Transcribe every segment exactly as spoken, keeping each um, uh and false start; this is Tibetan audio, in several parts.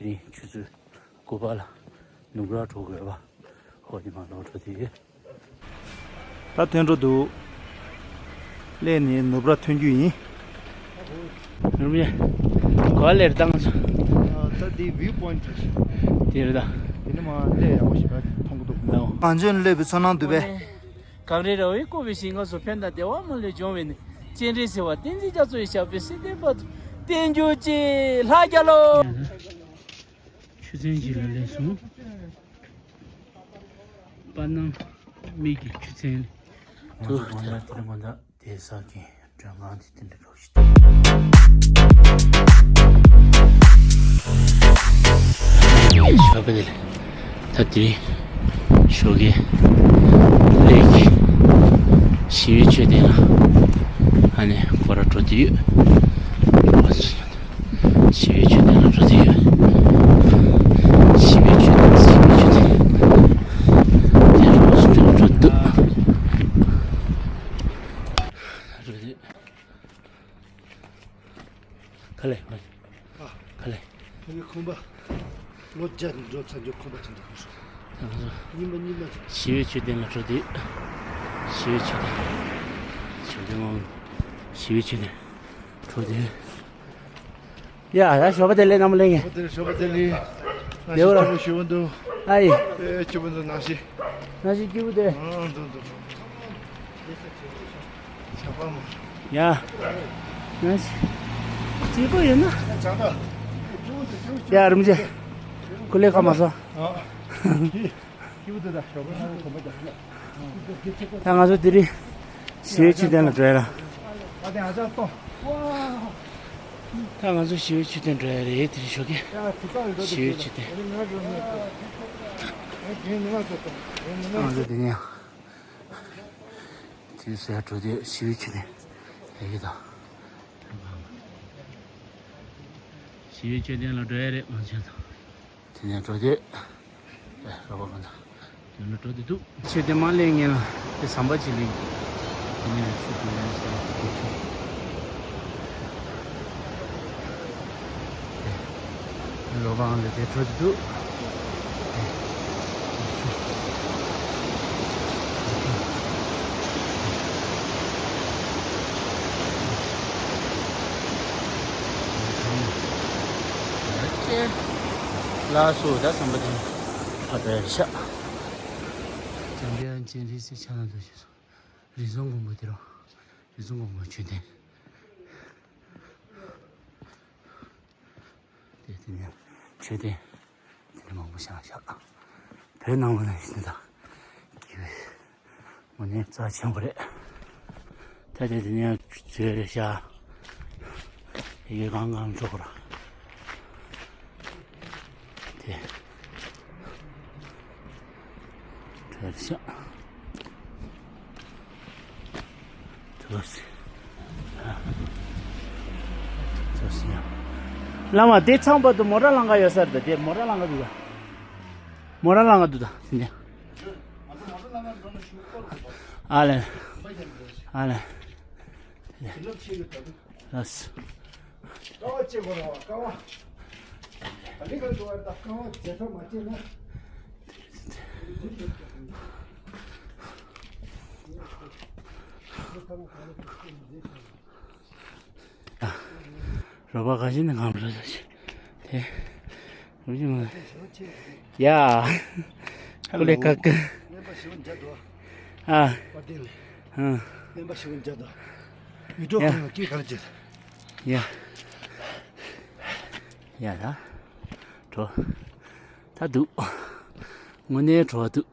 རིང་ཆུ་ཚོད་དགུ་པ་ལ་ནུབ་ར་འགྲོ་དགོས་པ། ཧོ་ཉི་མ་ལོག་འགྲོ་དེ་ཡོད། ད་ཐོན་འགྲོ་འདུག་སླེབས་ནས་ནུབ་ར་ཐོན་རྒྱུ་ཡིན། རུམ་ཡ། ག་པར་སླེབས་རེད་ད་ང་ཚོ། ད་འདི་view point རེད། དེ་རེད་ད། དེ་ནི་མ་སླེབས་ཡག་པོ་ཞིག་མཐོང་གི་འདུག་ང་ཚོས་སླེབས་པའི་ཚོར་སྣང་འདུག་པས། གངས་རི་ར་བས་བསྐོར་བའི་ཞིང་ཁམས་སུ། ཕན་དང་བདེ་བ་མ་ལུས་འབྱུང་བའི་གནས། སྤྱན་རས་གཟིགས་དབང་བསྟན་འཛིན་རྒྱ་མཚོ་ཡི། ཞབས་པད་སྲིད་མཐའི་བར་དུ་བརྟན་གྱུར་ཅིག་ལྷ་རྒྱལ་ལོ། ཆུ་ཚན་ཞིག་ལ་སླེབས་སོང་། པ་སྣམ་སྨད་ཀྱི་ཆུ་ཚན། ང་ཚོ་དགོང་དག་དེ་རིང་དགོང་དག་དེ་ས་གི་མགྲོན་ཁང་དེ་དེ་འདྲ་འགྲོ་ཞིག་ཞོགས་པ་དེ་ལས་ད་དེ་རིང་ཞོགས་ཀའི་གླེ་གི་ཞི་བའི་མཆོད་རྟེན་ལ་ཨ་ནི་སྐོར་ར་འགྲོ་དུས་ཡོད། ཞི་བའི་མཆོད་རྟེན་ལ་འགྲོ་དུས་ཡོད། ཞི་བའི་མཆོད་རྟེན་ཞི་བའི་མཆོད་རྟེན་དེ་རུ་ཞི་བའི་འགྲོ་འདུག་འགྲོ་དུས། ག་ལེ། ཨ། ག་ལེ། ཁོང་གི་ཁང་པ། ལོ་བརྒྱ་འགྲོ་ཚར་རྒྱུ་ཁང་པ་ཅིག་འདུག་ཁོང་ཚོ། ད་ང་ཚོ་རྙིང་པ་རྙིང་པ་ཅིག་ཞི་བའི་མཆོད་རྟེན་ལ་འགྲོ་དུས། ཞི་བའི་མཆོད་རྟེན། མཆོད་རྟེན་ངོ་། ཞི་བའི་མཆོད་རྟེན་འགྲོ་དུས། ཡ་ཡ་ཞོགས་པ་བདེ་ལེགས་རྣམ་པ་ལྷན་རྒྱས། ཞོགས་པ་བདེ་ལེགས་ཞོགས་པ་བདེ་ལེགས། རྣམ་ཤེས་སྐྱིད་པོ་ཞུ་བ་འདུག་ཨ་ཡེ། ཨེ་སྐྱིད་པོ་འདུག་རྣམ་ཤེས། རྣམ་ཤེས་སྐྱིད་པོ་དེ། ཨང་འདུག་འདུག་ཡ། ཡ། གཅིག་པོ་ཡིན་ན། ཡ་རིམ་བྱེད། ཀུ་ལེ་ཁ་མ་སོང་། ད་ང་ཚོ་དེ་རིང་ཞི་བའི་མཆོད་རྟེན་ལ་འགྲོ་ཡ་ལ། ད་ང་ཚོ་ཞི་བའི་མཆོད་རྟེན་འགྲོ་ཡ་རེད་དེ་རིང་ཞོགས་ཀས། ཞི་བའི་མཆོད་རྟེན། ད་ང་ཚོ་དེ་ནས། དེ་ཟེར་འགྲོ་དུས་ཞི་བའི་མཆོད་རྟེན་ཡ་གི་དང་། ཞི་བའི་མཆོད་རྟེན་ལ་འགྲོ་ཡ་རེད་ང་ཚོ་དང་། དེ་ནས་འགྲོ་དུས། ཨེ་རོགས་པ་གང་དང་། དེ་ནས་འགྲོ་དུས་འདུག་མཆོད་རྟེན་མ་སླེབས་སྔོན་ལ་དེ་ཟམ་པ་ཅིག་སླེབས། དེ་ནས་ཤུགས་ཀྱིས་ལན་ཟེར་འགྲོ་ཆོག་རོ་བང་ལ་དེ་འཕྲོ་འདུག་ལགས་སོ། ད་བསམ་པ་དེ་ཕ་པའི་ཤག་འཇམ་དཔལ་སྤྱན་རས་གཟིགས་ཕྱག་ན་རྡོ་རྗེ་སོགས་རིགས་གསུམ་མགོན་པོ་དེ་རུ་རིགས་གསུམ་མགོན་པོ་མཆོད་རྟེན། དེ་དེ་ནས་མཆོད་རྟེན་དེ་འདྲ་མང་པོ་བཞེངས་ཤག་བོད་ནང་ལ་ནས་ཤིན་ཏུ་དགེ་བའི་དངོས་གནས་རྩ་ཆེན་པོ་རེད། ད་དེ་དེ་ནས་མཛོད་རེད་ཤག་ཡི་གེ་གང་གང་འཇོག་ར། དེ། བྲལ་ཤག་ཐུགས་སུ། ཐུགས་སུ་ཡང་། བླ་མ་དེ་ཚང་པ་དུ་མོ་ཊ་ལང་ག་ཡོད་ས་རེད་ད། དེ་མོ་ཊ་ལང་ག་འདུག་ད། མོ་ཊ་ལང་ག་འདུག་ད་དེ་ནས། ཨ་ལེ། ཨ་ལེ། ལགས། ཀ་བ་བྱེད་དགོས་རེད་བ། ཀ་བ། ཨ་ནི་ག་འགྲོ་བ་ད་ཀ་བ་བྱེད་ཐབས་མ་བྱས་ན། རོགས་པ་ག་ཞིག་ནས་གང་རེད་ཟེར་དེ། ཡ། ཀུ་ལེ་ཀ་ཀི། སྨན་པ་ཞིག་མཇལ་འདུག་ཨ། པར་ཏི་ལ། ཨ། སྨན་པ་ཞིག་མཇལ་འདུག་བི་ཌིའོ། ཡ། ཁོང་ལ་སྐད་ག་རེ་བྱེད། ཡ། ཡ་ད། བྲོ། ད་འདུག་དངོས་གནས་བྲོ་བ་འདུག་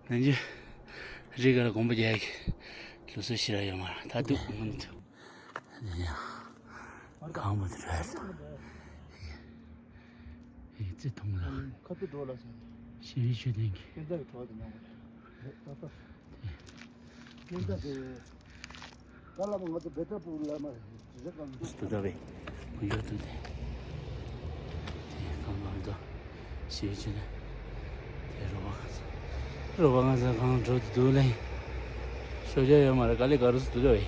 ནང་ཆོས་རི་ག་ལ་དགོན་པ་རྒྱག་གི་ལུགས་སྲོལ་ཞིག་ར་ཡོད་མ་རེད། ད་འདུག་དངོས་གནས་འདུག་ཡ། གང་མ་དེ་རེད། ཡིག་རྩིས་མཐོང་ལ། ཁ་ཐུག་འགྲོ་ལ་ཟེར། ཞི་བའི་མཆོད་རྟེན་གྱི། ཀན་ཛ་གི་གྲོགས་དེ་ཉམས་པ་རེད། ད་ལྟ། ཀན་ཛ་དེ། ད་ལ་མ་ང་ཚོ་བེ་ཏྲ་པུར་ལ་མ་རེད་རེད་ག་ལ། སྟུ་ད་བེ། གུ་ཡོད་དུ་དེ། དེ་གང་གང་དུ། ཞི་བའི་མཆོད་རྟེན། དེ་རོ་བ། རོ་བ་ང་ཚོ་གང་འགྲོ་དུ་འདུག་ལེ། ཤོ་ཇ་ཡོད་མ་རེད། ག་ལེ་ག་རུ་སུ་དུ་ད་བེ།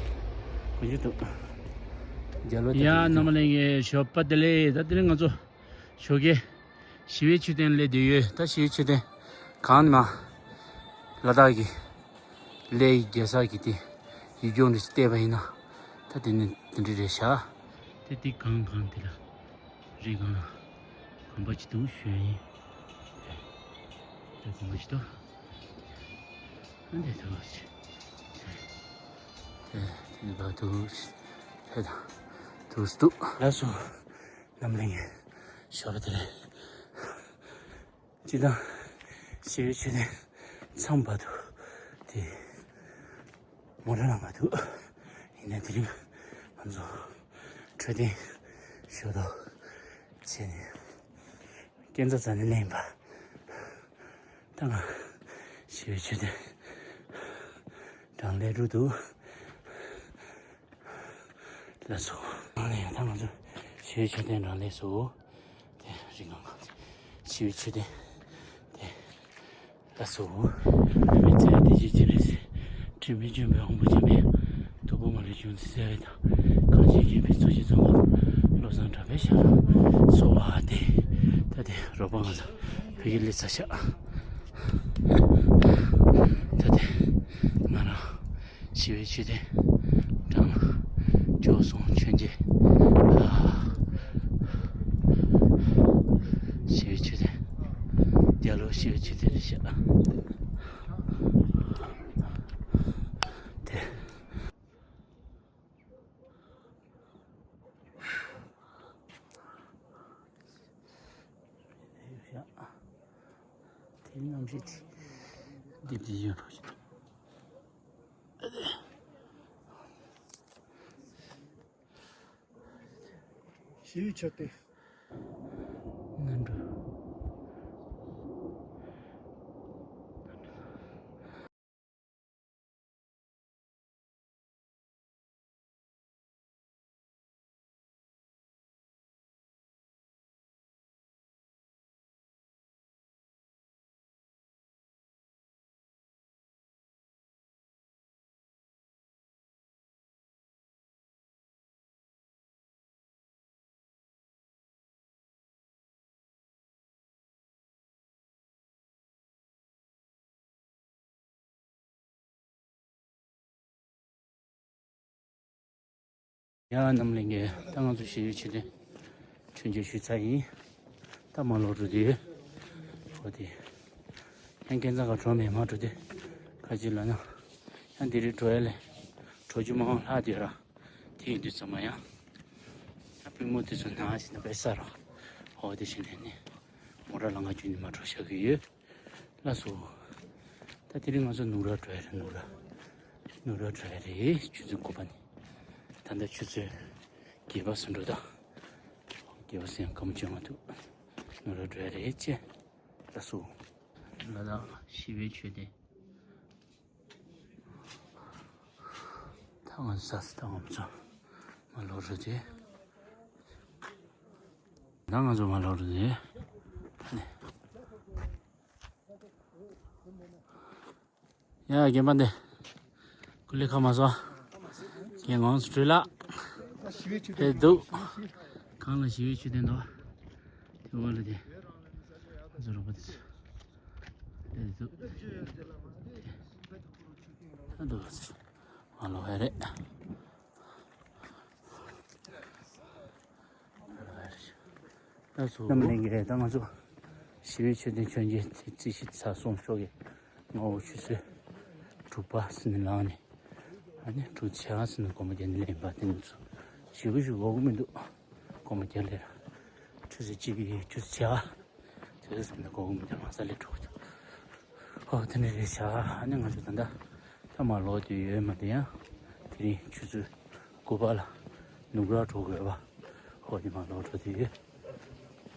གུ་ཡོད་དུ། རྒྱལ་བ་དང་ཡ་རྣམ་པ་ལྷན་རྒྱས་ཞོགས་པ་བདེ་ལེགས། ད་དེ་རིང་ང་ཚོ་ཞོགས་ཀས་ཞི་བའི་མཆོད་རྟེན་སླེབས་བསྡད་ཡོད། ད་ཞི་བའི་མཆོད་རྟེན་གང་ནས་མ་ལ་དྭགས་ཀྱི་གླེ་རྒྱལ་ས་གི་དེ་ཡུལ་ལྗོངས་འདི་བལྟས་པ་ཡིན་ན་ད་དེ་ནི་དེ་འདྲ་རེད་ཤག་དེ་དེ་གང་གང་དེ་ལ་རི་སྒང་ལ་གོམ་པ་ཅིག་འདུག་ཞུ་ཡ་ཡིན། དེ་གོམ་པ་ཅིག་འདུག་ཨ་འདི་འདུག་ཞུ། དེ་དེ་ལ་འདུག་ཞུ། དེ་དང་འདུག་འདུག་ལགས་སོ། རྣམ་གླིང་གི་ཞོགས་པ་དེ་རེད། སྤྱིར་བཏང་ཞི་བའི་མཆོད་རྟེན་མཚམས་བར་དུ་དེ་མོ་ཊ་ལ་མ་ཐུག་ཡིན་ནའི་དེ་རིང་ང་ཚོ་འཕྲོད་བསྟེན་ཞུ་དག་བྱས་ནས་སྐས་འཛེག་རྩ་ནས་ལེན་པ། ད་ང་ཞི་བའི་མཆོད་རྟེན་གྲངས་ལས་དྲུག་འདུག་ལགས་སོ། ཨ་ནི་ཡང་ད་ང་ཚོ་ཞི་བའི་མཆོད་རྟེན་རང་ལས་སོ། དེ་རིང་ང་ཞི་བའི་མཆོད་རྟེན་དེ་ལགས་སོ། མི་ཚེ་བདེ་སྐྱིད་ཅི་རེད། དྲི་མེད་ལྗོན་པའི་དབང་པོ་འཆང་བའི། སྟུག་པོ་མ་ལུས་ལྗོན་ཚིག་གསལ་བའི་མདངས། གང་ཞིག་མཁྱེན་པའི་གཙོ་ཆེ་ཚོགས་རབ། བློ་བཟང་གྲགས་པའི་ཞབས་ལ་གསོལ་བ་འདེབས། ད་དེ་རོགས་པ་ང་ཚོ་བོད་ཀྱི་ལི་ཚ་ཤག་ད་དེ་ང་རང་ཞི་བའི་མཆོད་རྟེན་གྲངས་བཅུ་སོང་མཆོད་མཇལ། ཞི་བའི་མཆོད་རྟེན། རྒྱ་ལོ་ཞི་བའི་མཆོད་རྟེན་རེད་ཤག་དེ། དེ་རྣམ་ཤེས་དེ་འདི་འདི་ཡོད་རོགས་ཞེས། ཞི་བའི་མཆོད་རྟེན། ནན་འགྲོ། ཡ་རྣམ་གླིང་གི་ད་ང་ཚོ་ཞི་བའི་མཆོད་རྟེན་མཆོད་མཇལ་ཞུས་ཚར་ཡིན། ད་མར་ལོག་འགྲོ་དུས་འོ་དེ་ཡང་སྐས་འཛེག་ག་འགྲོ་མེད་མར་འགྲོ་དུས་ཁ་ཅིག་ལ་ན་ཡང་དེ་རིང་འགྲོ་ཡ་ལས་འགྲོ་རྒྱུ་མང་ལྷག་དུས་ར། དེ་ཡིན་དུས་ཙམ་མ་ཡང་ཡང་པུས་མོ་དེ་ཚོ་ན་ཞིག་ན་བས་ས་ར། འོ་དེ་བཞིན་དེ་ནི་མོ་ར་ལ་ང་རྒྱུད་ནི་མ་འགྲོ་ཤག་གི་ཡོད། ལགས་སོ། ད་དེ་རིང་ང་ཚོ་ནུབ་ར་འགྲོ་ཡ་རེད། ནུབ་ར། ནུབ་ར་འགྲོ་ཡ་རེད། ཆུ་ཚོད་དགུ་པ་ནས། ད་ལྟ་ཆུ་ཚོད་བརྒྱད་པ་ཟིན་འགྲོ་ད། བརྒྱད་པ་ཟིན་སྐར་མ་བཅོ་ལྔ་འདུག་ནུབ་ར་འགྲོ་ཡ་རེད་ཅེ། ལགས་སོ། ལ་དྭགས་ཞི་བའི་མཆོད་རྟེན། ད་ང་ཚོ་ས་སི་ད་ང་ཚོ་མར་ལོག་རེད་དེ། ད་ང་ཚོ་མར་ལོག་རེད་དེ། ཡ་རྒན་པ་འདི། ཀུ་ལེ་ཁ་མ་སོ། རྒན་ངོ་སུ་བྲོས་ལ། ཕེབས་འདུག་གང་ལ་ཞི་བའི་མཆོད་རྟེན་འདུག་དེ་བ་ལ་དེ། ང་ཚོ་རོགས་པ་དེ་ཚོ། ཕེབས་འདུག་ད་འདུག་མ་ལོག་ཧེ་རེད། རྣམ་གླིང་གི་ད་ང་ཚོ་ཞི་བའི་མཆོད་རྟེན་མཆོད་མཇལ་རྩིས་གཞི་ཚར་སོང་ཤོག་གི། སྔ་པོ་ཆུ་ཚོད་དྲུག་པ་ཟིན་ནས་ལངས་ནས། ཨ་ནི་དྲུག་ཚེག་ཟིན་ནས་སྒོར་མོ་བརྒྱབ་ནས་ལེན་པ་དེ་ཚོ་ཞེ་པོ་ཞིག་འོག་མི་འདུག་སྒོར་མོ་བརྒྱབ་ལེ་ར། ཆུ་ཚོད་གཅིག་གི་ཆུ་ཚོད་ཕྱེད་ཀ་དེ་ཟིན་ནས་སྒོར་མོ་བརྒྱབ་མ་ས་ལེ་འགྲོ་གི་འདུག་ཨོ་དེ་ནས་རེད་ཤག་ཨ་ནི་ང་ཚོ་ད་ལྟ་ད་མར་ལོག་དུས་ཡོད་མ་དེ་ཡང་དེ་རིང་ཆུ་ཚོད་དགུ་པ་ལ་ནུབ་ར་འགྲོ་དགོས་པ། ཧོ་དེ་མར་ལོག་འགྲོ་དུས་ཡོད།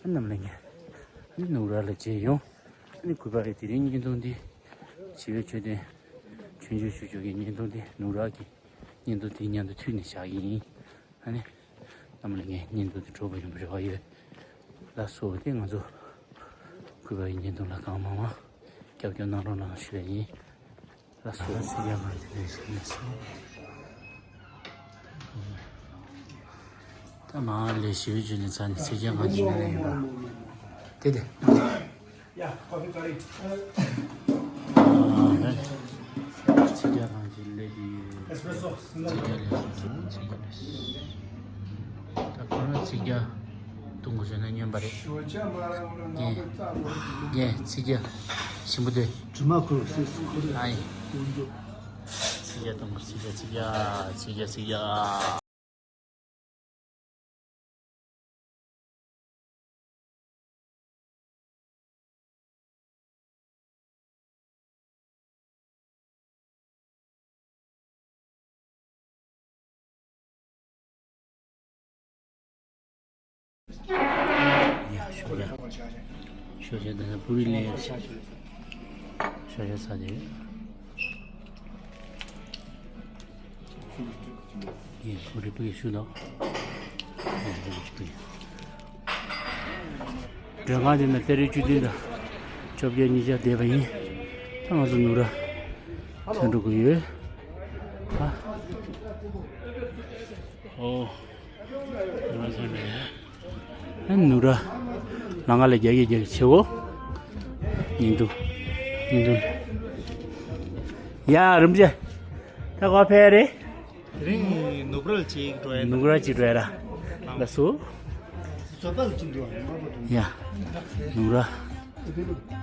ཨ་རྣམ་གླིང་གི་ཨ་ནི་ནུབ་ར་ལ་མཇལ་ཡོང་། ཨ་ནི་གུས་པ་རེད། དེ་རིང་བརྙན་ཐུང་འདི་ཞི་བའི་མཆོད་རྟེན་མཆོད་མཇལ་ཞུ་ཞུ་གི་བརྙན་ཐུང་འདི་ནུབ་ར་གི་བརྙན་ཐུང་འདི་མཉམ་དུ་མཐུད་ནས་བཞག་གི་ཡིན། ཨ་ནི། རྣམ་གླིང་གི་བརྙན་ཐུང་དེ་གྲུབ་པ་ཡིན་པའི་རེ་བ་ཡོད། ལགས་སོ། དེ་ང་ཚོ་གུས་པ་ཡི་བརྙན་ཐུང་ལ་གང་མང་མང་རྒྱབ་སྐྱོར་གནང་རོགས་གནང་ཞུ་ཡ་ཡིན། ལགས་སོ། ལགས་སོ། ཡ་མ་དེ་ནས་ཞུ་ལགས་སོ། ད་མ་ལས་ཞེ་པོ་བྱུང་ནས་ཚར་ནས་ཚིག་རྒྱ་གང་ཅི་ནས་ཡིན་པ། དེ་དེ། ཚིག་རྒྱ་གང་ཅི་ལས་དེ་ཚིག་རྒྱ་ལས་སོང་ཚིག་རྒྱ་ལས། ད་ཁོ་རང་ཚིག་རྒྱ་གཏོང་དགོས་བྱུང་ན་སྨྱོན་པ་རེད། རྒན། རྒན་ཚིག་རྒྱ་ཞིམ་པོ་དེ། དྲི་མ་ཁུར་སིག་སིག་ཁུར། ཨ་ཡིན། ཚིག་རྒྱ་གཏོང་དགོས། ཚིག་རྒྱ་ཚིག་རྒྱ་ཚིག་རྒྱ་ཚིག་རྒྱ། ཡ་ཤོ་ཡ། ཤོ་ཡ་ད་ནི་པུ་རི་ལེ་ཡ། ཤོ་ཡ་ས་དེ། ཡེ་ཁོ་རེ་པི་ཤུ་ལོ། མགྲོན་ཁང་དེ་ན་ཏེ་རེ་བཅུ་བདུན་དང་བཅོ་བརྒྱད་ཉིས་བརྒྱ་བསྡད་པ་ཡིན། ད་ང་ཚོ་ནུ་ར་ཐོན་འགྲོ་གི་ཡོད། ཨ། ཨོ། ནུ་ར་ཐོན་འགྲོ་ཡོད། ཨ་ནུ་ར། ལང་ཀ་ལ་རྒྱག་གི་རྒྱག་གི་ཆེ་བོ། ཉིན་དུ། ཉིན་དུ། ཡ་རིན་པོ་ཆེ། ད་ག་ཕེབས་རེད། དེ་རིང་ནུབ་ར་ལ་ཅིག་འགྲོ་ཡ། ནུབ་ར་ཅིག་འགྲོ་ཡ་ར། ལགས་སོ། བཟོད་པ་ལ་ཅིག་འགྲོ་ཡ། ཡ། ནུབ་ར།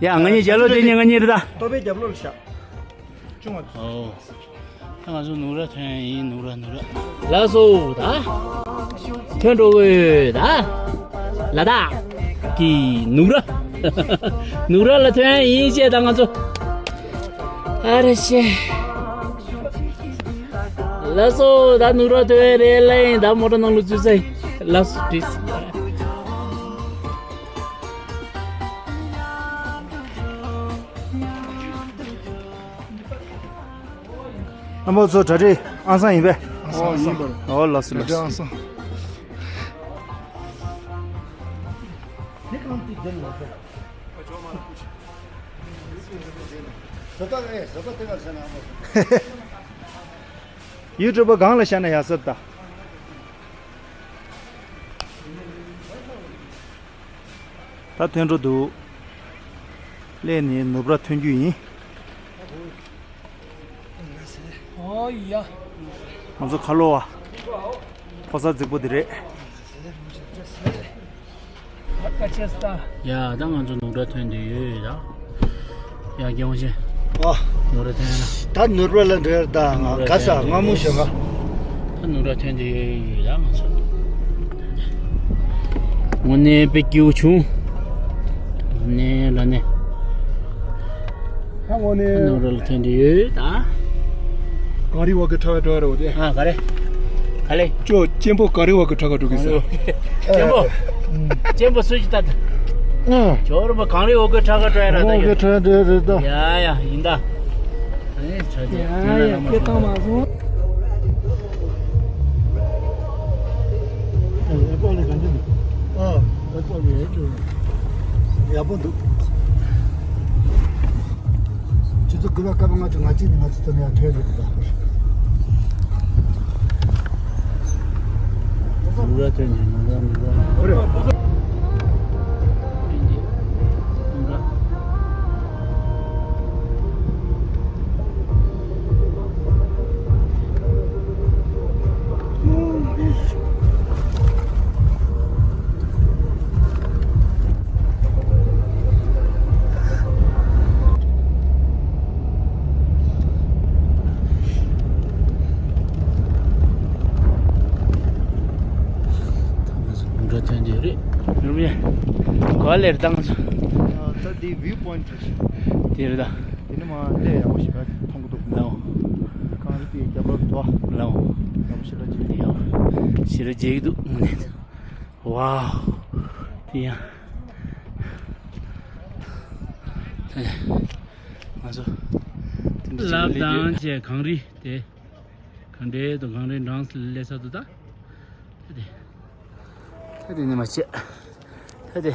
ཡ་ང་གཉིས་རྒྱབ་ལོགས་དེ་གཉིས་ང་གཉིས་རེད་ད། ལྟོ་པའི་རྒྱབ་ལོགས་ལ་བཞག་ཅུང་བ། ཨོ། ད་ང་ཚོ་ནུབ་ར་ཐོན་ཡ་ཡིན། ནུབ་ར་ནུབ་ར། ལགས་སོ་ད། ཐོན་འགྲོ་གི་ད། ལ་དྭགས་ཀྱི་ནུབ་ར། ནུབ་ར་ལ་ཐོན་ཡ་ཡིན་ཅེས་ད་ང་ཚོ། ཨ་རེ་ཤེ། ལགས་སོ་ད་ནུབ་ར་ཐོན་རེད་ལེ། ད་མོ་ཊ་ནང་ལ་འཛུལ་ཚར། ལགས་སོ་བྲིས། རྣམ་པ་ཚོ་གྲ་སྒྲིག་ཨང་སང་ཡིན་པས། ཨང་སང་ཨང་སང་། ཨོ་ལགས་སོ་ལགས་སོ། ཨང་སང་། ཡུ་ཊུབ་པ་སྒང་ལ་བཞག་ན་ཡག་སོ་ད། ད་ཐོན་འགྲོ་འདུག་སླེབས་ནས་ནུབ་ར་ཐོན་རྒྱུ་ཡིན། ཨོ་ཡ། ང་ཚོ་ཁ་ལོ་བ། ཕོ་གསར་རྫིག་པོ་འདི་རེད། ཡ་ད་ང་ཚོ་ནུབ་ར་ཐོན་དུ་ཡོད་ད། ཡ་རྒན་པོ་ཆེ། ཨ། ནུབ་ར་ཐོན་ན། ད་ནུབ་ར་ལ་འགྲོ་ཡ་ད་ང་ག་ས་སྔ་མོ་ཞོ་ག་ད་ནུབ་ར་ཐོན་དུ་ཡོད་ཡོད་ད་ང་ཚོ། དངོས་གནས་དཔེ་སྐྱིད་པོ་བྱུང་། དངོས་གནས་ལ་ནས། ད་དངོས་གནས། ནུབ་ར་ལ་ཐོན་དུ་ཡོད་ད། གངས་རི་འོག་གི་ཁྲ་བ་འགྲོ་ཡ་རེད་དེ། ཨ་ག་རེ། ག་ལེ། ཅོ་གཅེན་པོ་གངས་རི་འོག་གི་ཁྲ་ག་འགྲོ་གི་ཟེར། གཅེན་པོ། གཅེན་པོ་སུ་ཞིག་ལྟ་ད། ཨ། ཇོ་རུ་མ་གངས་རི་འོག་གི་ཁྲ་ག་འགྲོ་ཡ་ར་ད་འོག་གི་ཁྲ་འགྲོ་ཡ་རེད་ད། ཡ་ཡ་ཡིན་ད། ཨེ་ཁྲ་དེ། ཡ་ཡ་ཁྱེད་བཏང་མ་སོང་། ཨ། ཡག་པོ་འདུག་སྤྱི་ཚོགས་སྐུལ་བ་སྐབས་ལྔ་དང་ལྔ་གཅིག་ནས་ང་ཚོ་ཐོན་ཡག་ཐོན་རེད་ད། ནུབ་ར་ཐོན་ནས་ནུབ་ར་ནུབ་ར། ད་ང་ཚོ་ནུབ་ར་ཐོན་དུས་རེད། ཡོད་མེད། ག་ལེར་བཏང་ཚོ། ད་འདི་view point རེད། དེ་རེད་ད། དེ་ནི་མ་ལས་ཡག་པོ་ཞིག་མཐོང་གི་འདུག་ལའོ། གངས་རི་དེའི་རྒྱབ་ལོགས་དོ། ལའོ། ཡག་པོ་ཞིག་ལ་ཅིག་དེ་ཡག་ཞེ་ར་རྒྱས་ཀྱི་འདུག་དངོས་གནས། ཝའོ། དེ་ཡང་། ང་ཚོ་དེ་འདྲ་ཅིག་ལབ་སླེབས་དང་ཡོད། བྱས་གངས་རི་དེ། གངས་རི་དང་གངས་རི་འགྲམ་སླེབས་ས་འདུག་ད། ད་དེ། ད་དེ་ནི་མ་བྱས། ད་དེ། རྒྱ་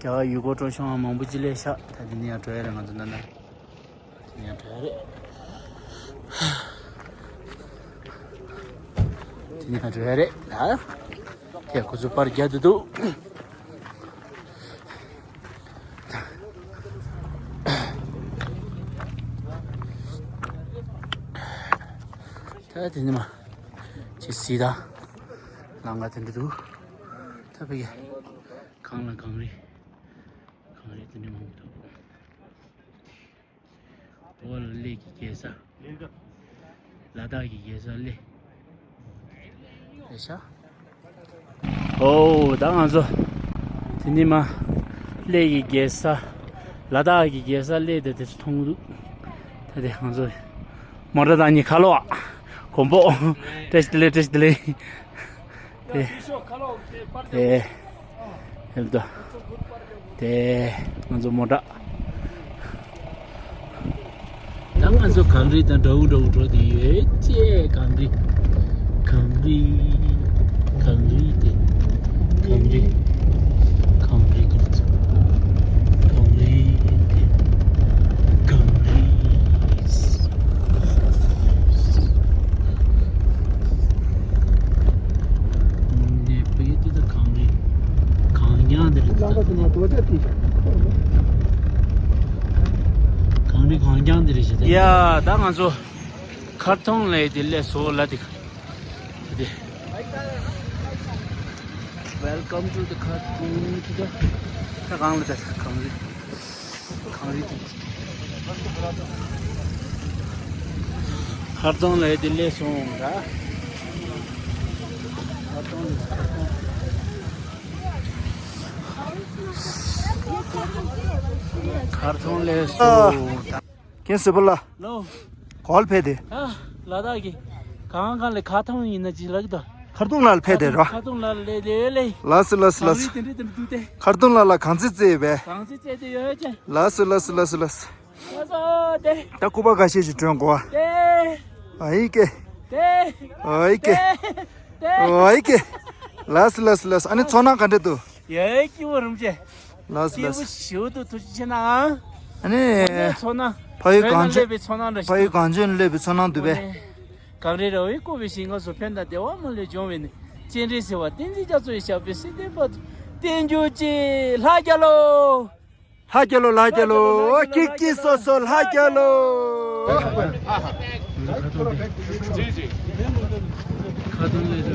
གར་ཡུལ་སྐོར་སྤྲོ་ཤོང་མང་པོ་ཅིག་སླེབས་ཤག་ད་དེ་ནི་ཡང་འགྲོ་ཡ་རེད་ང་ཚོ་ནང་ན། དེ་ནས་འགྲོ་ཡ་རེད། དེ་ནས་འགྲོ་ཡ་རེད་ད། ཡ། ཁོ་ཚོ་པར་རྒྱག་གི་འདུག། ད་དེ་ནི་མ་ཅི་སྲིད་ད་ལང་ག་དེ་འདྲ་འདུག། ད་ཕ་གི་གངས་ལ་གངས་རི། གངས་རི་དེ་འདྲ་མང་པོ་འདུག། འོ་ལ་གླེ་གི་རྒྱལ་ས། ལ་དྭགས་ཀྱི་རྒྱལ་ས་གླེ། ལེ་ཤ། ཨོ་ད་ང་ཚོ་དེ་ནི་མ་གླེ་གི་རྒྱལ་ས། ལ་དྭགས་ཀྱི་རྒྱལ་ས་གླེ་དེ་དེ་ཚོ་མཐོང་གི་འདུག། ད་དེ་ང་ཚོ་མོ་ཊ་དང་གཉིས་ཁ་ལོ་ཨ། གོམ་པོ། བཀྲ་ཤིས་བདེ་ལེགས། བཀྲ་ཤིས་བདེ་ལེགས། དེ། དེ། ཧེལ་དོ། དེ། ང་ཚོ་མོ་ཊ། ད་ང་ཚོ་གངས་རི་དང་འདྲ་བོ་འདྲ་བོ་འགྲོ་དེ་ཡོད་ཅེ། གངས་རི། གངས་རི། གངས་རི་དེ། གངས་རི། གངས་རི་གངས་རི་དེ། གངས་རི། ནས་བོད་ཡིག་དེ་ད་གངས་རི། གངས་རྒྱང་དེ་རེད། ལམ་པ་དེ་ནས་རྡོ་རྗེ་དེ། གངས་རི་གངས་རྒྱང་དེ་རེད་ཤག་ད། ཡ་ད་ང་ཚོ་ཁར་ཐུང་ལ་དེ་སླེབས་སོང་ལ་དེ། དེ། Welcome to the Khartoum. ད་གང་ལ་ད་གངས་རི། གངས་རི་དེ། ཁར་ཐུང་ལ་དེ་སླེབས་སོང་ད། ཁར་ཐུང་ལ་ཁར་ཐུང་། ཁར་ཐུང་ལ་སླེབས་སོང་ད། ཀན་སི་པ་ལ། ལོ། གོལ་ཕེ་དེ། ཨ། ལ་དྭགས་ཀྱི་གང་གང་ལ་ཁ་ཐོང་ཡིན་ན་ཅི་ལགས་དོ། ཁར་ཐུང་ལ་ཕེ་དེ་ར། ཁ་ཐུང་ལ་ལེ་ལེ་ལེ། ལགས་སོ་ལགས་སོ་ལགས་སོ། གངས་རི་དེ་འདྲ་དེ་འདྲ་འདུག་སྟེ། ཁར་ཐུང་ལ་ལ་གངས་རྩེ་རྩེ་བས། གངས་རྩེ་རྩེ་དེ་ཡོད་ཅེ། ལགས་སོ་ལགས་སོ་ལགས་སོ་ལགས་སོ། ལགས་སོ་དེ། ད་སྐུ་པར་ཁ་ཤས་ཤིག་སྒྲོན་དགོས། དེ། ཨ་ཡི་ཀེ། དེ། ཨ་ཡི་ཀེ། དེ། ཨ་ཡི་ཀེ། ལགས་སོ་ལགས་སོ་ལགས་སོ། ཨ་ནི་ཚོར་སྣང་ག་འདྲ་འདུག། ཡ་སྐྱིད་པོ་རུམ་ཅེ། ལགས་སོ་ལགས་སོ། སྐྱིད་པོ་ཞེ་པོ་འདུག། ཐུགས་རྗེ་ཆེ་གནང་། ཨ་ནི། ཚོར་སྣང་། ཕ་ཡུལ་གངས་ལྗོངས། སླེབས་པའི་ཚོར་སྣང་འདྲ་ཞིག་འདུག། ཕ་ཡུལ་གངས་ལྗོངས་སླེབས་པའི་ཚོར་སྣང་འདུག་པས། གངས་རི་ར་བས་བསྐོར་བའི་ཞིང་ཁམས་སུ། ཕན་དང་བདེ་བ་མ་ལུས་འབྱུང་བའི་གནས། སྤྱན་རས་གཟིགས་དབང་བསྟན་འཛིན་རྒྱ་མཚོ་ཡི། ཞབས་པད་སྲིད་མཐའི་བར་དུ་བརྟན་གྱུར་ཅིག། ལྷ་རྒྱལ་ལོ། ལྷ་རྒྱལ་ལོ། ལྷ་རྒྱལ་ལོ། ཀྱི་ཀྱི་སོ་སོ་ལྷ་རྒྱལ་ལོ། ཁ་ཐུང་ལས་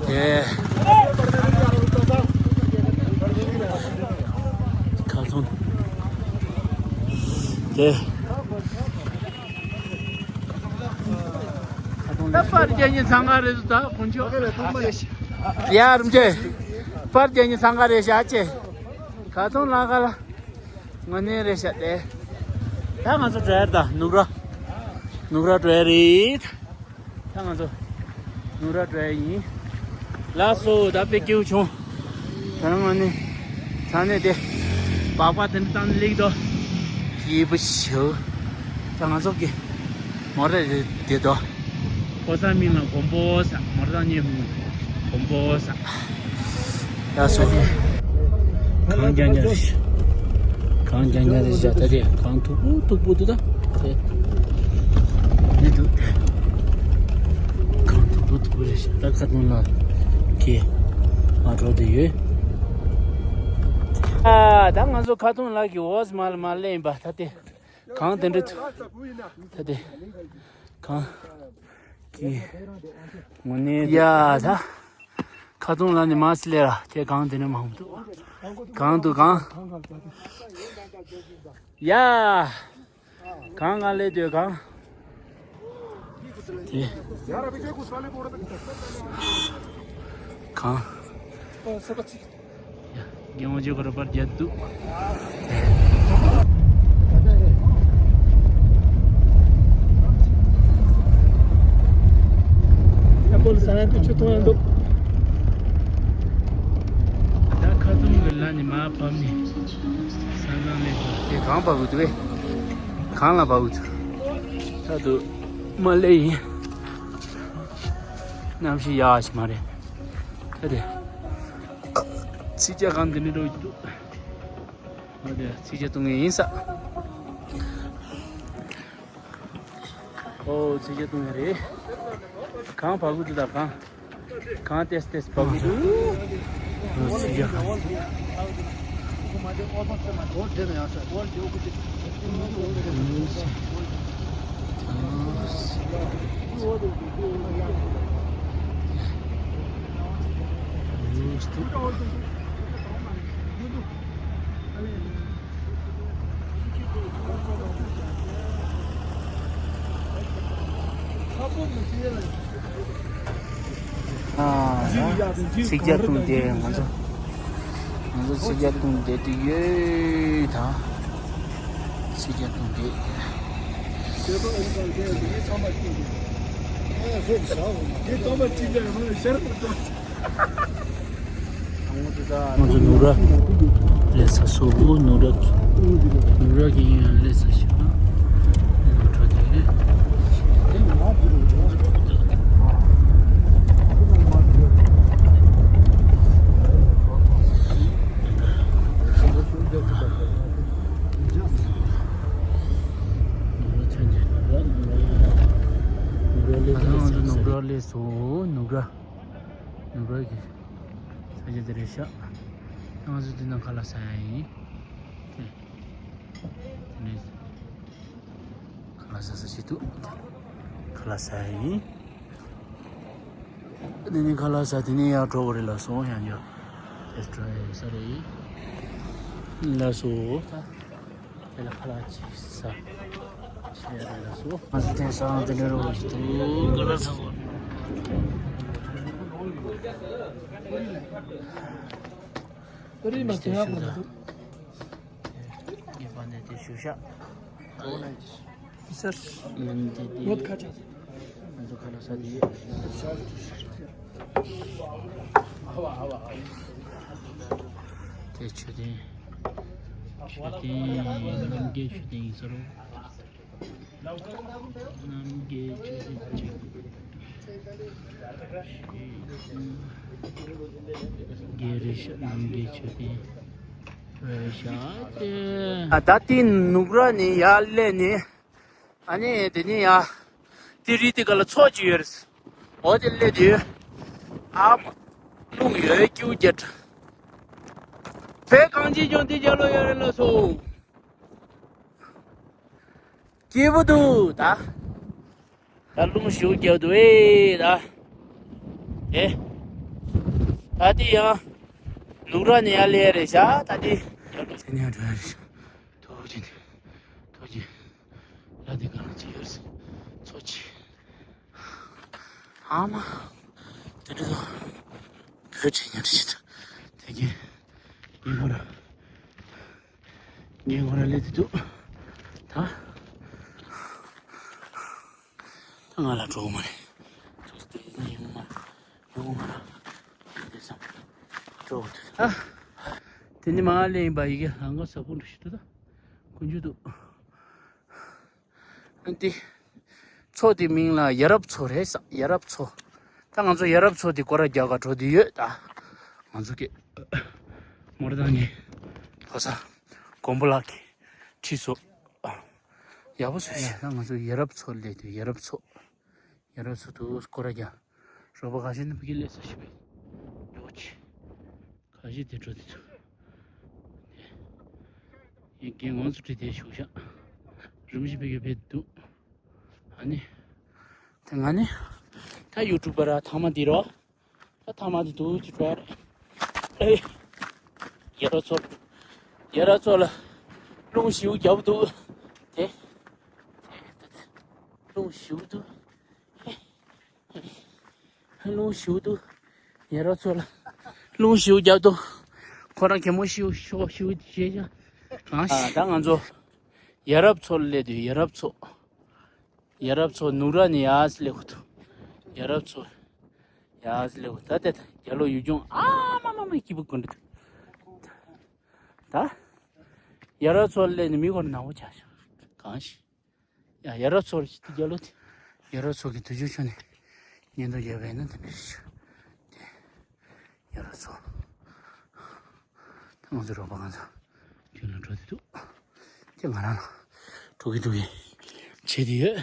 རེད། ཁ་ཐུང་། དེ། ད་པར་རྒྱག་ཉིན་ཚང་ག་རེད་ད་དཀོན་མཆོག། ཡ་རིམ་གྱིས། པར་རྒྱག་ཉིན་ཚང་ག་རེད་ཤག་ཅེ། ཁ་ཐུང་ལ་ག་ལ། དངོས་གནས་རེད་ཤག་དེ། ད་ང་ཚོ་འགྲོ་ཡ་རེད་ད། ནུབ་ར། ནུབ་ར་འགྲོ་ཡ་རེད། ད་ང་ཚོ་ནུབ་ར་འགྲོ་ཡ་ཡིན། ལགས་སོ། ད་དཔེ་སྐྱིད་པོ་བྱུང་། ད་རང་ང་ནི་ས་གནས་དེ་སྦག་སྦག་དེ་འདྲ་བཏང་ནས་སླེབས་ཀྱི་འདུག། སྐྱིད་པོ་ཞེ་པོ། ད་ང་ཚོ་གི་མོ་ཊ་དེ་དེ་འདུག། ཕོ་གསར་མིང་ལ་གོམ་པོ་ཟེར། མོ་ཊ་བཏང་མཁན་མིང་གོམ་པོ་ཟེར། ཡ་སོ། གངས་རྒྱང་རྒྱང་རེད། གངས་རྒྱང་རྒྱང་རེད་ཤག། ད་དེ་གངས་མཐུག་པོ་མཐུག་པོ་འདུག་ད། དེ་ནི་འདུག། གངས་མཐུག་པོ་མཐུག་པོ་རེད་ཤག། ད་ཁ་ཐུང་ལ་གི་མར་འགྲོ་བསྡད་ཡོད། ཨ། ད་ང་ཚོ་ཁ་ཐུང་ལ་གི་འོག་མར་མར་སླེབས་ཡིན་པ། ད་དེ་གངས་དེ་འདྲ་འདུག། ད་དེ་གངས་ཀྱི་ངོ་ནས་ཡ་ད། ཁ་ཐུང་ལ་ནི་མ་སི་ལེ་ར་དེ་གངས་དེ་ནས་མ་འོང་འདུག། གངས་འདུག་གངས། ཡ། གངས་གངས་ལས་དུས་གངས། དེ། གངས། ཡ། རྒན་དབང་ཆེན་ཁོ་རང་པར་རྒྱག་འདུག། ཨ་ཁོ་ལ་ས་ཡ་དུ་ཆུ་འཐུང་ཡ་འདུག། ད་ཁ་ཐུང་གི་ལ་ནི་མ་བབས་ནས་ས་གང་ལས་དེ་གངས་བབས་འདུག་པས། གངས་ལ་བབས་འདུག། ད་དུ་མ་སླེབས་ཡིན། གནམ་གཤིས་ཡག་ཞིག་མ་རེད། ད་དེ། ཚིག་རྒྱག་གང་འདི་ནས་འགྲོ་གི་འདུག། ང་དེ་ཚིག་རྒྱག་གཏོང་གི་ཡིན་ས། ཨོ་ཚིག་རྒྱག་གཏོང་ཡ་རེད། གངས་བབས་གི་འདུག་ད་གངས། གང་ཏེས་ཏེས་བབས་འདུག་ཚིག་རྒྱག་སྟངས་དེ་ང་ཚོ་ང་ཚོ་ཚིག་རྒྱག་སྟངས་དེ་དུ་ཡོད་དང་། ཚིག་རྒྱག་སྟངས་དེ། ང་ཚོ་ནུབ་ར་སླེབས་ཚར་སོང་། ནུབ་ར་ནུབ་ར་གི་ཡིན་སླེབས་ཚར་ཤག་ནུབ་ར་དེ། ནུབ་ར་སླེབས་སོང་། ནུབ་ར། ནུབ་ར་གི་ས་ཆ་དེ་རེད་ཤག་ང་ཚོ་འདི་ནང་ཁ་ལག་ཟ་ཡ་ཡིན། དེ་དེ་ནས་ཁ་ལག་ཟ་ས་ཞིག་འདུག་ཁ་ལག་ཟ་ཡ་ཡིན། དེ་ནས་ཁ་ལག་ཟ། དེ་ནས་ཡར་འགྲོ་དགོས་རེད་ལགས་སོ། ཡང་ཡར་དེ་འགྲོ་ཡ་ཡིན་ས་རེད། ལགས་སོ། དེ་ལ་ཁ་ལག་ཅིག་ཟ། ཆེ་རེད་ལགས་སོ། ང་ཚོ་དེང་སང་དེ་འདྲ་རོགས་ཞིག་འདུག་ཁ་ལག་ཟ་སོང་། ཨ་རི་མ་དེ་ཡག་པོ་འདུག་ངེས་པ་ནས་དེ་ཞུ་ཤག་ཨོ་ལེ། སར། ང་འདི་དེ་ནོད་ཁ་ཆག་ང་ཚོ་ཁ་ལག་ཟ་དེ། དེ་མཆོད་རྟེན། མཆོད་རྟེན། རྣམ་རྒྱལ་མཆོད་རྟེན་ཡིན་ས་རོ། རྣམ་རྒྱལ་མཆོད་རྟེན་གཅིག་རྒྱལ་རི་ཤ་རྣམ་རྒྱལ་མཆོད་རྟེན་རེད་ཤག་ཨ་ད་དེ་ནུབ་ར་ནས་ཡར་སླེབས་ནས། ཨ་ནི་དེ་ནས་ཡར་དེ་རི་དེ་ག་ལ་མཚོ་ཅིག་ཡོད་རེད། འོ་དེ་སླེབས་དུས་ཨ་མ་རླུང་ཡོད་སྐྱིད་པོ་རྒྱག་འདྲ། བོད་གངས་ཅན་ལྗོངས་འདི་རྒྱ་ལོ་ཡོད་རེད་ལགས་སོ། སྐྱིད་པོ་འདུག་ད། ད་རླུང་ཞེ་པོ་རྒྱག་འདུག་ཨེ་ད། ཨེ། ད་འདི་ཡང་ནུབ་ར་ནས་ཡར་སླེབས་རེད་ཤག་ད་འདི། དེ་ནས་ཡར་འགྲོ་ཡ་རེད་ཤག་ཐུགས་རྗེ་ཆེ། ཐུགས་རྗེ་ཆེ། ལ་དེ་ག་ལ་ཅི་ཡོད་སེ། མཚོ་ཆེ། ཨ་མ། དེ་འདྲ་དང་། བོད་ཆེ་ཉར་ཞིག་དང་། དེ་གས། ངའི་ཁོ་ར། ངའི་ཁོ་ར་ལས་དེ་འདུག་ད། ད་ང་ལ་འགྲོ་གི་མ་རེད། ཚོ་དེ་ཡིན་མ་རེད། ཡོང་མ་རེད། དེ་བསམ། འགྲོ་གི་འདུག་ཨ། དེ་ནི་མ་ལས་ཡིན་པ་ཡི་གེ་ཧང་གོ་ས་ཕུ་འགྲོ་ཞིག་འདུག་ད། དཀོན་མཆོག་འདུག་ཨ་ནི་དེ། མཚོ་དེ་མིང་ལ་ཡ་རབས་མཚོ་རེད་ས། ཡ་རབས་མཚོ། ད་ང་ཚོ་ཡ་རབས་མཚོ་དེ་སྐོར་ར་རྒྱག་ག་འགྲོ་དེ་ཡོད་ད། ང་ཚོ་གི་མོ་ར་དང་ངའི་ཕོ་གསར་མགོན་པོ་ལགས་ཀྱིས་ཁྲིད་སོང་། ཡག་པོ་བཟོས་ཤག་ད་ང་ཚོ་ཡ་རབས་མཚོ་སླེབས་དུས་ཡ་རབས་མཚོ། ཡ་རབས་མཚོ་དུ་སྐོར་ར་རྒྱག་རོགས་པ་ཁ་ཤས་ནི་ཕ་གི་སླེབས་ས་ཞིག་པས། ཡོ་ཆེ། ཁ་ཤས་དེ་འགྲོ་དེ་ཚོ། ཡིན་གྱི་ངོ་ཚོ་བྲིས་ཏེ་བཞུགས་ཤག་རིམ་བཞིན་ཕ་གི་ཕེབས་འདུག་ཨ་ནི། དེ་ང་ནི། ད་ཡུ་ཊུབ་པ་ར་ཐང་མ་འདི་རོ། ད་ཐང་མ་འདི་འདུག་ཅི་འགྲོ་ཡ་རེད། ཨེ། ཡ་རབས་མཚོ། ཡ་རབས་མཚོ་ལ། རླུང་ཞེ་པོ་རྒྱབ་འདུག་དེ། རླུང་ཞེ་པོ་འདུག་རླུང་ཞེ་པོ་འདུག་ཡ་རབས་མཚོ་ལ། རླུང་ཞེ་པོ་རྒྱབ་འདུག་ཁོ་རང་གད་མོ་ཞེ་པོ་ཤོག་ཞེ་པོ་བྱས་ཤག་གང་ཤེས། ད་ང་ཚོ། ཡ་རབས་མཚོ་ལ་སླེབས་དུས་ཡ་རབས་མཚོ། ཡ་རབས་མཚོ་ནུབ་ར་ནས་ཡར་སླེབས་དགོས་འདུག་ཡ་རབས་མཚོ། ཡར་སླེབས་དགོས་ད་ལྟ་རྒྱ་ལོ་ཡུལ་ལྗོངས་ཨ་མ་མ་མ་སྐྱིད་པོ་དགོས་འདུག་ད། ཡ་རབས་མཚོ་ལ་སླེབས་ནས་མི་ཁོ་ན་ནག་པོ་ཆགས་ཤག་གང་ཤེས། ཡ་ཡ་རབས་མཚོ་རེད་ཅི་དེ་རྒྱ་ལོ་དེ། ཡ་རབས་མཚོ་གི་དུས་ཆེན་ཁྱོན་ནས་ཉིན་དུ་རྒྱབ་པ་ཡིན་ན་དེ་འདྲ་ཞིག་དེ། ཡ་རབས་མཚོ། ད་ང་ཚོ་རོགས་པ་ང་ཚོ་ཁྱོད་ལ་འགྲོ་དེ་འདུག་དེ་ང་རང་ལ་འགྲོ་གི་འདུག་གི་བྱེད་དེ་ཡོད།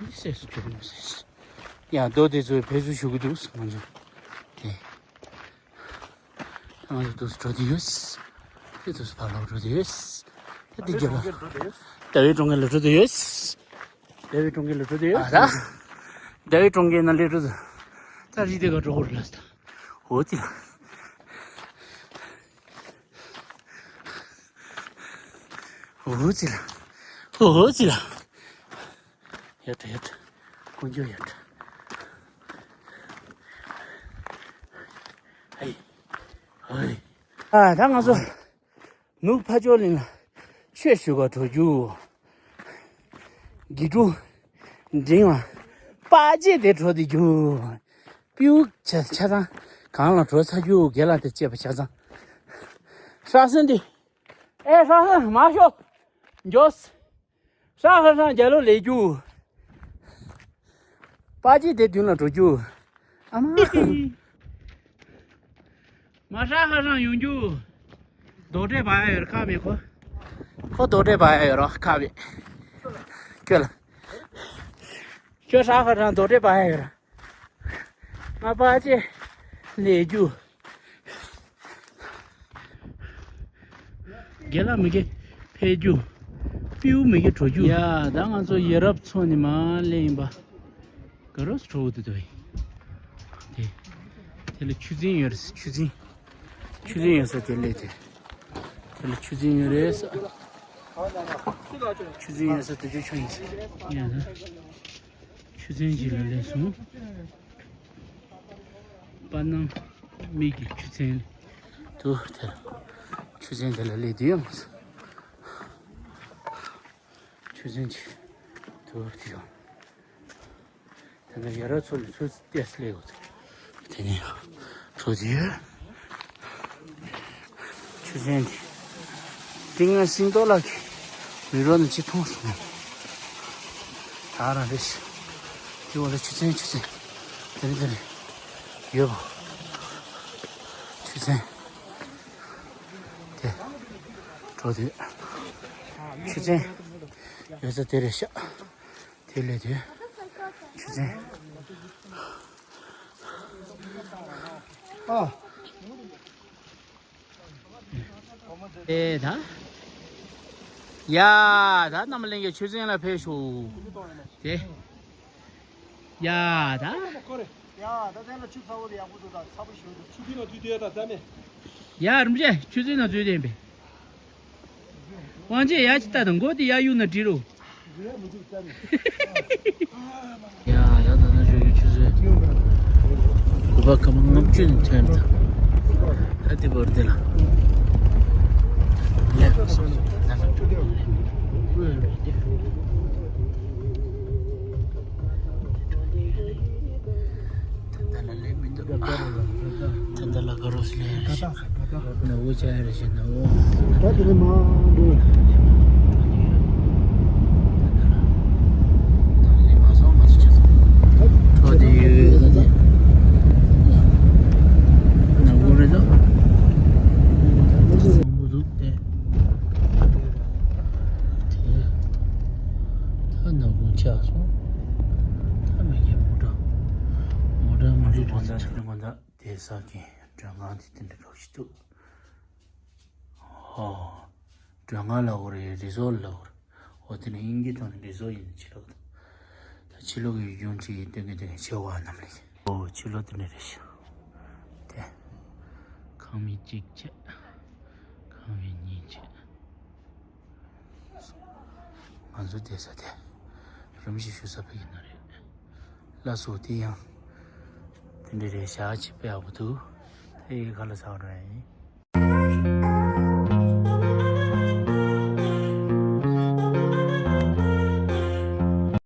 འདི་སེ་སུ་འགྲོ་གི་མ་སེ། ཡ་རྡོ་དེ་ཚོ་བེད་སྤྱོད་ཞུ་གི་འདུག་ང་ཚོ། དེ། ང་ཚོ་དུས་འགྲོ་དུས་ཡོད། དེ་དུས་ཕར་ལོག་འགྲོ་དུས་ཡོད། དེ་དེ་རྒྱབ་ལ། རྡ་བའི་གྲོང་ཁྱེར་ལ་འགྲོ་དུས་ཡོད། རྡ་བའི་གྲོང་ཁྱེར་ལ་འགྲོ་དུས་ཡོད། ཨ་ད། རྡ་བའི་གྲོང་ཁྱེར་ན་ལས་འགྲོ་དུས། ད་རི་དེ་ག་འགྲོ་དགོས་རེད་ལ་ད། འོ་ཙི་ལ། འོ་ཙི་ལ། འོ་ཙི་ལ། ཡ་ད་ཡ་ད། དཀོན་མཆོག་ཡ་ད། ཧེ། ཧེ། ཨ་ད་ང་ཚོ་ནུབ་ཕ་ཇོ་གླིང་ལ་ཆོས་ཞུ་ག་འགྲོ་རྒྱུ། དགེ་ཕྲུག་འབྲིང་བ་པ་ཅེ་དེ་འགྲོ་དེ་རྒྱུ། སྤྲེའུ་ཆ་ཆ་ཚང་གང་ལ་འགྲོ་ཚར་རྒྱུ་རྒན་ལགས་དེ་བཅས་པ་ཆ་ཚང་། ཧྲ་སེན་དེ། ཨེ་ཧྲ་སེན་མ་ཤོག་འགྱོ། ཧྲ་ཧ་ཧྲ་རྒྱ་ལོ་ལས་རྒྱུ། པ་ཅི་དེ་མདུན་ལ་འགྲོ་རྒྱུ། ཨ་མ། མ་ཧྲ་ཧ་ཧྲ་ཡོང་རྒྱུ། རྡོག་ཁྲེས་བ་ཡ་ཡོད་ར་ཁག་མེད་ཁོ། ཁོ་རྡོག་ཁྲེས་བ་ཡ་ཡོད་ར་ཁག་མེད། ཁྱོད་ལ། ཁྱོད་ཧྲ་ཧ་ཧྲ་རྡོག་ཁྲེས་བ་ཡ་ཡོད་ར། ང་པ་ཅི་ལས་རྒྱུ། རྒན་ལགས་མི་དགེ་ཕེབས་རྒྱུ། སྤྲེའུ་མི་དགེ་འགྲོ་རྒྱུ། ཡ་ད་ང་ཚོ་ཡ་རབས་མཚོ་ནས་མར་སླེབས་ཡིན་པ། ག་རོ་སུ་འགྲོ་འདུག་དེ། དེ་དེ་ལ་ཆུ་ཚན་ཡོད་རེད་ཆུ་ཚན། ཆུ་ཚན་ཡོད་ས་དེ་སླེབས་དེ། དེ་ལ་ཆུ་ཚན་ཡོད་རེད་ས། ཆུ་ཚན་ཡོད་ས་དེ་ཆུ་ཆུ་ཡིན་ས། ཡ་ད། ཆུ་ཚན་ཞིག་ལ་སླེབས་སོང་། པ་སྣང་མིག་གི་ཆུ་ཚན། དུ་དེར། ཆུ་ཚན་དེ་ལ་སླེབས་དུས་ཡང་། ཆུ་ཚན་གྱི་དུ་དེ་ཡང་། དེ་ནས་ཡ་རབས་མཚོ་ལ་ཚུར་ཏེས་སླེབས་ཡོད། དེ་ནས་ཡང་འགྲོ་དུས། ཆུ་ཚན་འདི། འདི་ང་སེང་རྡོ་ལགས་ཀྱི་མི་རོ་ནས་ཅི་མཐོང་སོང་། ད་རང་རེད་ཤག་དེ་འོག་ལ་ཆུ་ཚན་ཆུ་ཚན། དེ་རིང་དེ་རིང་ཡོད་པོ། ཆུ་ཚན། དེ། འགྲོ་དུས། ཆུ་ཚན། ཡོད་ས་དེ་རེད་ཤག་དེ་ལས་དུས། ཆུ་ཚན། ཨ། ཨེ་ད། ཡ་ད་རྣམ་གླིང་གི་ཆུ་ཚན་ལ་ཕེབས་ཤོག་དེ། ཡ་ད། ཡ་ད་དེ་ལ་ཆུ་ཚ་བོ་དེ་ཡག་པོ་འདུག་ད་ཚ་པོ་ཞོ་འདུག་ཆུ་དེ་ལ་དུས་དེ་ད་རྩ་མེད། ཡ་རིན་པོ་ཆེ་ཆུ་ཚན་ན་འཛུལ་དེ་ཡིན་པས། དབང་ཆེ་ཡ་ཅི་ལྟ་དང་མགོ་དེ་ཡ་གཡུག་ན་འགྲིག་རོ། ཡ་ཡ་ད་ན་ཞོ་ཡུ་ཆུ་ཚོད། དགུ་པ་ཀ་མ་ལྔ་བཅུ་ནས་ཐོན་ད། ད་དེ་བར་དེ་ལ། ལས་སོང་ད་ལ་ད་ལ་ལས་མི་འདུག་ད་ལ་ག་རོ་སི་ལས་རེ་ཞིག་ནག་པོ་ཆགས་ཡ་རེ་ཞིག་ནག་པོ། ད་དེ་རིང་མ་འགྲོ། ད་ལས་མ་སོང་མ་སོང་ཆ་སོང་། གྲོ་དེ་ཡོད་ད་དེ། ནག་པོ་རེད་དོ། སོང་པོ་འདུག་སྟེ། དེ། ད་ནག་པོ་ཆགས་སོང་། ད་མི་རྒན་མོ་འདྲ། མོ་འདྲ་མི་འདྲ་འདྲ། དེ་ས་གི་མགྲོན་ཁང་དེ་དེ་འདྲ་འདྲ་ཞིག་འདུག་ཨོ། མགྲོན་ཁང་ལ་འོ་རེད་རི་སོར་ལ་འོ་རེད། འོ་དེ་ནས་དབྱིན་སྐད་ཐོག་ནས་རི་སོར་ཡིན་ཕྱི་ལོགས་དང་། ད་ཕྱི་ལོགས་ཀྱི་ཡུལ་ལྗོངས་ཅིག་ཡིན་སྟོན་གྱི་སྟོན་གྱི་བྱེད་དགོས་པ་རྣམས་ལས། འོ་ཕྱི་ལོགས་དེ་འདྲ་རེད་ཤག་དེ། ཁང་མིག་གཅིག་བྱས། ཁང་མིག་གཉིས་བྱས། ང་ཚོ་བསྡད་ས་དེ། རིམ་བཞིན་ཞུ་ས་ཕ་གི་ན་རེད། ལ་སོ་དེ་ཡང་། དེ་འདྲ་རེད་ཞག་ཅིག་དཔེ་ཡག་པོ་འདུག་དེ་ཡི་ག་ལ་ཟ་བ་རེད།